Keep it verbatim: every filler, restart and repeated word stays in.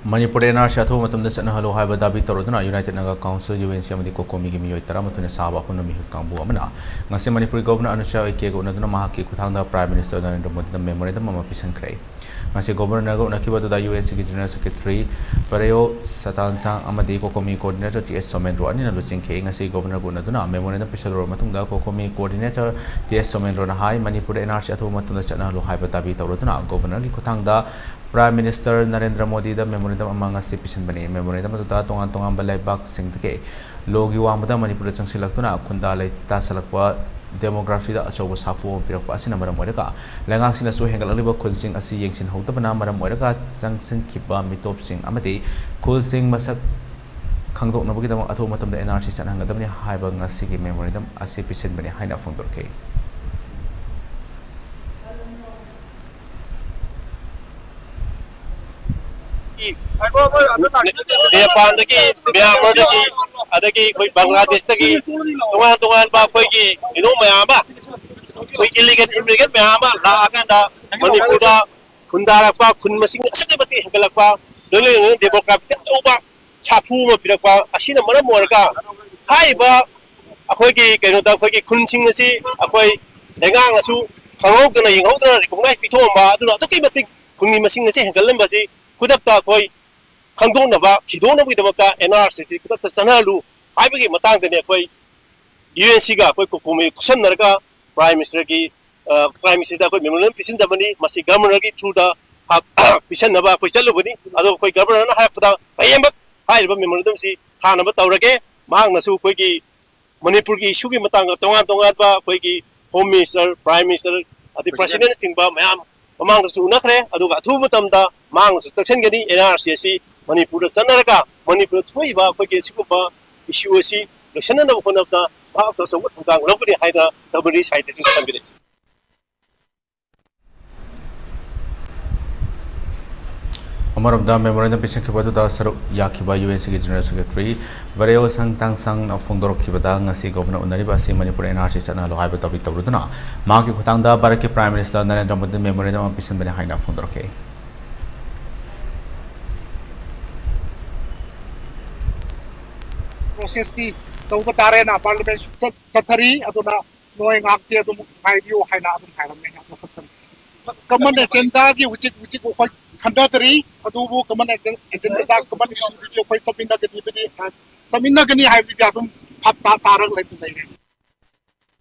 ꯃꯅꯤꯄꯨꯔꯗ and R C ꯑꯊꯨꯕ ꯃꯇꯝꯗ ꯆꯠꯅꯍꯜꯂꯨ ꯍꯥꯏꯕ ꯗꯥꯕꯤ ꯇꯧꯔꯗꯨꯅ United Naga Council, U N C, ꯑꯃꯗꯤ ꯀꯣꯀꯣꯃꯤꯒꯤ ꯃꯤꯑꯣꯏ ꯇꯔꯥꯃꯥꯊꯣꯏꯅ ꯁꯥꯕ ꯑꯄꯨꯟꯕ ꯃꯤꯍꯨꯠ ꯀꯥꯡꯕꯨ ꯑꯃꯅ ꯉꯁꯤ ꯃꯅꯤꯄꯨꯔꯒꯤ ꯒꯣꯚꯔꯅꯔ ꯑꯅꯨꯁꯨꯏꯌꯥ ꯎꯏꯀꯦꯒ ꯎꯅꯗꯨꯅ ꯃꯍꯥꯛꯀꯤ ꯈꯨꯠꯊꯥꯡꯗ Prime Minister ꯅꯔꯦꯟꯗ꯭ꯔ ꯃꯣꯗꯤꯗ memorandum ꯑꯃ ꯄꯤꯁꯤꯟꯈ꯭ꯔꯦ꯫ ꯉꯁꯤ ꯒꯣꯚꯔꯅꯔꯒ ꯎꯅꯈꯤꯕ ꯑꯗꯨꯗ ꯌꯨ ꯑꯦꯟ ꯁꯤꯒꯤ General Secretary ꯕꯔꯦꯌꯣ ꯁꯇꯥꯟꯁꯥꯡ ꯑꯃꯗꯤ ꯀꯣꯀꯣꯃꯤ Coordinator ꯇꯤ ꯑꯦꯁ ꯁꯣꯃꯦꯟꯗ꯭ꯔꯣ ꯑꯅꯤꯅ ꯂꯨꯆꯤꯡꯈꯤ꯫ ꯉꯁꯤ ꯒꯣꯚꯔꯅꯔꯒ ꯎꯅꯗꯨꯅ memorandum ꯄꯤꯁꯜꯂꯨꯔꯕ ꯃꯇꯨꯡꯗ ꯀꯣꯀꯣꯃꯤ Coordinator ꯇꯤ ꯑꯦꯁ ꯁꯣꯃꯦꯟꯗ꯭ꯔꯣꯅ ꯍꯥꯏ, ꯃꯅꯤꯄꯨꯔꯗ ꯑꯦꯟ ꯑꯥꯔ ꯁꯤ ꯑꯊꯨꯕ ꯃꯇꯝꯗ ꯆꯠꯅꯍꯜꯂꯨ ꯍꯥꯏꯕ ꯗꯥꯕꯤ ꯇꯧꯔꯗꯨꯅ ꯒꯣꯚꯔꯅꯔꯒꯤ ꯈꯨꯠꯊꯥꯡꯗ Prime Minister ꯅꯔꯦꯟꯗ꯭ꯔ ꯃꯣꯗꯤꯗ memorandum ꯑꯃ ꯉꯁꯤ ꯄꯤꯁꯤꯟꯕꯅꯤ꯫ Memorandum ꯑꯗꯨꯗ ꯇꯣꯉꯥꯟ ꯇꯣꯉꯥꯟꯕ ꯂꯩꯕꯥꯛꯁꯤꯡꯗꯒꯤ ꯂꯣꯒꯤ ꯋꯥꯡꯃꯗ ꯃꯅꯤꯄꯨꯔꯗ ꯆꯪꯁꯤꯜꯂꯛꯇꯨꯅ ꯈꯨꯟꯗꯥ ꯂꯩꯇꯥꯁꯜꯂꯛꯄ demographyꯗ ꯑꯆꯧꯕ ꯁꯥꯐꯨ ꯑꯃ ꯄꯤꯔꯛꯄ ꯑꯁꯤꯅ ꯃꯔꯝ ꯑꯣꯏꯔꯒ ꯂꯩꯉꯥꯛꯁꯤꯡꯅꯁꯨ ꯍꯦꯟꯒꯠꯂꯛꯂꯤꯕ ꯈꯨꯜꯁꯤꯡ ꯑꯁꯤ ꯌꯦꯡꯁꯤꯟꯍꯧꯗꯕꯅ ꯃꯔꯝ ꯑꯣꯏꯔꯒ ꯆꯪꯁꯤꯟꯈꯤꯕ ꯃꯤꯇꯣꯞꯁꯤꯡ ꯑꯃꯗꯤ ꯈꯨꯜꯁꯤꯡ ꯃꯁꯛ ꯈꯪꯗꯣꯛꯅꯕꯒꯤꯗꯃꯛ ꯑꯊꯨꯕ ꯃꯇꯝꯗ ꯑꯦꯟ ꯑꯥꯔ ꯁꯤ ꯆꯠꯅꯍꯟꯒꯗꯕꯅꯤ ꯍꯥꯏꯕ ꯉꯁꯤꯒꯤ memorandum ꯑꯁꯤ ꯄꯤꯁꯤꯟꯕꯅꯤ ꯍꯥꯏꯅ ꯐꯣꯡꯗꯣꯔꯛꯈꯤ꯫ ꯅꯦꯄꯥꯜꯗꯒꯤ, ꯃ꯭ꯌꯥꯟꯃꯥꯔꯗꯒꯤ, ꯑꯗꯒꯤ ꯑꯩꯈꯣꯏ ꯕꯪꯒ꯭ꯂꯥꯗꯦꯁꯇꯒꯤ ꯇꯣꯉꯥꯟ ꯇꯣꯉꯥꯟꯕ ꯑꯩꯈꯣꯏꯒꯤ ꯀꯩꯅꯣ ꯃꯌꯥꯝ ꯑꯃ, ꯑꯩꯈꯣꯏ illegal immigrant ꯃꯌꯥꯝ ꯑꯃ ꯂꯥꯛꯑꯀꯥꯟꯗ ꯃꯅꯤꯄꯨꯔꯗ ꯈꯨꯟꯗꯥꯔꯛꯄ, ꯈꯨꯟ ꯃꯁꯤꯡ ꯑꯁꯨꯛꯀꯤ ꯃꯇꯤꯛ ꯍꯦꯟꯒꯠꯂꯛꯄ, ꯂꯣꯏꯅ ꯂꯣꯏꯅꯅ demographyꯗ ꯑꯆꯧꯕ ꯁꯥꯐꯨ ꯑꯃ ꯄꯤꯔꯛꯄ ꯑꯁꯤꯅ ꯃꯔꯝ ꯑꯣꯏꯔꯒ ꯍꯥꯏꯔꯤꯕ ꯑꯩꯈꯣꯏꯒꯤ ꯀꯩꯅꯣꯗ ꯑꯩꯈꯣꯏꯒꯤ ꯈꯨꯟꯁꯤꯡ ꯑꯁꯤ ꯑꯩꯈꯣꯏ ꯂꯩꯉꯥꯛꯅꯁꯨ ꯈꯪꯍꯧꯗꯅ ꯌꯦꯡꯍꯧꯗꯅ recognize ꯄꯤꯊꯣꯛꯑꯝꯕ, ꯑꯗꯨꯅ ꯑꯗꯨꯛꯀꯤ ꯃꯇꯤꯛ ꯈꯨꯟꯒꯤ ꯃꯁꯤꯡ ꯑꯁꯤ ꯍꯦꯟꯒꯠꯂꯝꯕꯁꯤ ꯈꯨꯗꯛꯇ ꯑꯩꯈꯣꯏ ꯈꯪꯗꯣꯛꯅꯕ, ꯊꯤꯗꯣꯛꯅꯕꯒꯤꯗꯃꯛꯇ ꯑꯦꯟ ꯑꯥꯔ ꯁꯤ ꯑꯁꯤ ꯈꯨꯗꯛꯇ ꯆꯠꯅꯍꯜꯂꯨ ꯍꯥꯏꯕꯒꯤ ꯃꯇꯥꯡꯗꯅꯤ ꯑꯩꯈꯣꯏ ꯌꯨ ꯑꯦꯟ ꯁꯤꯒ ꯑꯩꯈꯣꯏ ꯀꯣꯀꯣꯃꯤ ꯈꯨꯠꯁꯝꯅꯔꯒ Prime Ministerꯒꯤ, ꯑ, Prime Ministerꯗ ꯑꯩꯈꯣꯏ memorandum ꯄꯤꯁꯤꯟꯖꯕꯅꯤ꯫ ꯃꯁꯤ ꯒꯚꯔꯅꯔꯒꯤ throughꯗ ꯍꯥꯞ-, ꯄꯤꯁꯟꯅꯕ ꯑꯩꯈꯣꯏ ꯆꯠꯂꯨꯕꯅꯤ꯫ ꯑꯗꯣ ꯑꯩꯈꯣꯏ ꯒꯚꯔꯅꯔꯅ ꯍꯥꯏꯔꯛꯄꯗ ꯍꯌꯦꯡꯃꯛ ꯍꯥꯏꯔꯤꯕ memorandumꯁꯤ ꯊꯥꯅꯕ ꯇꯧꯔꯒꯦ꯫ ꯃꯍꯥꯛꯅꯁꯨ ꯑꯩꯈꯣꯏꯒꯤ ꯃꯅꯤꯄꯨꯔꯒꯤ issueꯒꯤ ꯃꯇꯥꯡꯗ ꯇꯣꯉꯥꯟ ꯇꯣꯉꯥꯟꯕ ꯑꯩꯈꯣꯏꯒꯤ Home Minister, Prime Minister, ꯑꯗꯩ President꯫ Presidentꯅꯆꯤꯡꯕ ꯃꯌꯥꯝ ꯃꯃꯥꯡꯗꯁꯨ ꯎꯅꯈ꯭ꯔꯦ꯫ ꯑꯗꯨꯒ ꯑꯊꯨꯕ ꯃꯇꯝꯗ ꯃꯍꯥꯛꯅꯁꯨ ꯇꯛꯁꯤꯟꯒꯅꯤ꯫ ꯑꯦꯟ ꯑꯥꯔ ꯁꯤ ꯑꯁꯤ ꯃꯅꯤꯄꯨꯔꯗ ꯆꯠꯅꯔꯒ ꯃꯅꯤꯄꯨꯔꯗ ꯊꯣꯛꯏꯕ ꯑꯩꯈꯣꯏꯒꯤ ꯑꯁꯤꯒꯨꯝꯕ issue ꯑꯁꯤ ꯂꯣꯏꯁꯤꯟꯅꯅꯕ ꯍꯣꯠꯅꯕꯗ ꯃꯍꯥꯛꯁꯨ ꯑꯆꯧꯕ ꯊꯧꯗꯥꯡ ꯂꯧꯒꯅꯤ ꯍꯥꯏꯅ ꯒꯚꯔꯅꯔꯒꯤ ꯁꯥꯏꯠꯇꯁꯨ ꯊꯝꯕꯤꯔꯛꯏ꯫ ꯑꯃꯔꯣꯝꯗ memorandum ꯄꯤꯁꯤꯟꯈꯤꯕ ꯑꯗꯨꯗ ꯁꯔꯨꯛ ꯌꯥꯈꯤꯕ ꯌꯨ ꯑꯦꯟ ꯁꯤꯒꯤ General Secretary ꯕꯔꯦꯌꯣ ꯁꯪ ꯇꯥꯡꯁꯪꯅ ꯐꯣꯡꯗꯣꯔꯛꯈꯤꯕꯗ ꯉꯁꯤ ꯒꯣꯚꯔꯅꯔ ꯎꯅꯔꯤꯕ ꯑꯁꯤ ꯃꯅꯤꯄꯨꯔ ꯑꯦꯟ ꯑꯥꯔ ꯁꯤ ꯆꯠꯅꯍꯜꯂꯨ ꯍꯥꯏꯕ ꯗꯥꯕꯤ ꯇꯧꯔꯗꯨꯅ ꯃꯍꯥꯛꯀꯤ ꯈꯨꯠꯊꯥꯡꯗ ꯚꯥꯔꯠꯀꯤ Prime Minister ꯅꯔꯦꯟꯗ꯭ꯔ ꯃꯣꯗꯤꯗ memorandum ꯑꯃ ꯄꯤꯁꯤꯟꯕꯅꯤ ꯍꯥꯏꯅ ꯐꯣꯡꯗꯣꯔꯛꯈꯤ꯫ ꯁꯤꯁꯇꯤ ꯇꯧꯕ ꯇꯥꯔꯦꯅ ꯄꯥꯔꯂꯤꯌꯥꯃꯦꯟ ꯆꯠꯊꯔꯤ꯫ ꯑꯗꯨꯅ ꯅꯣꯏ ꯉꯥꯏꯍꯥꯛꯇꯤ ꯑꯗꯨꯝ ꯉꯥꯏꯕꯤꯌꯨ ꯍꯥꯏꯅ ꯑꯗꯨꯝ ꯍꯥꯏꯔꯝꯃꯦ꯫ ꯑꯗꯨ ꯈꯛꯇꯅꯤ꯫ ꯀꯃꯟ ꯑꯦꯖꯦꯟꯗꯥꯒꯤ ꯍꯧꯖꯤꯛ ꯍꯧꯖꯤꯛ ꯑꯩꯈꯣꯏ ꯈꯟꯅꯗ꯭ꯔꯤ꯫ ꯑꯗꯨꯕꯨ ꯀꯃꯟ ꯑꯦꯖꯦꯟꯗꯥ, ꯀꯃꯟ ꯏꯁꯨꯗꯨꯗꯤ ꯑꯩꯈꯣꯏ ꯆꯠꯃꯤꯟꯅꯒꯅꯤꯕꯗꯤ, ꯆꯠꯃꯤꯟꯅꯒꯅꯤ ꯍꯥꯏꯕꯗꯨꯗꯤ ꯑꯗꯨꯝ ꯍꯞꯇꯥ ꯇꯥꯔꯒ ꯂꯩꯔꯦ꯫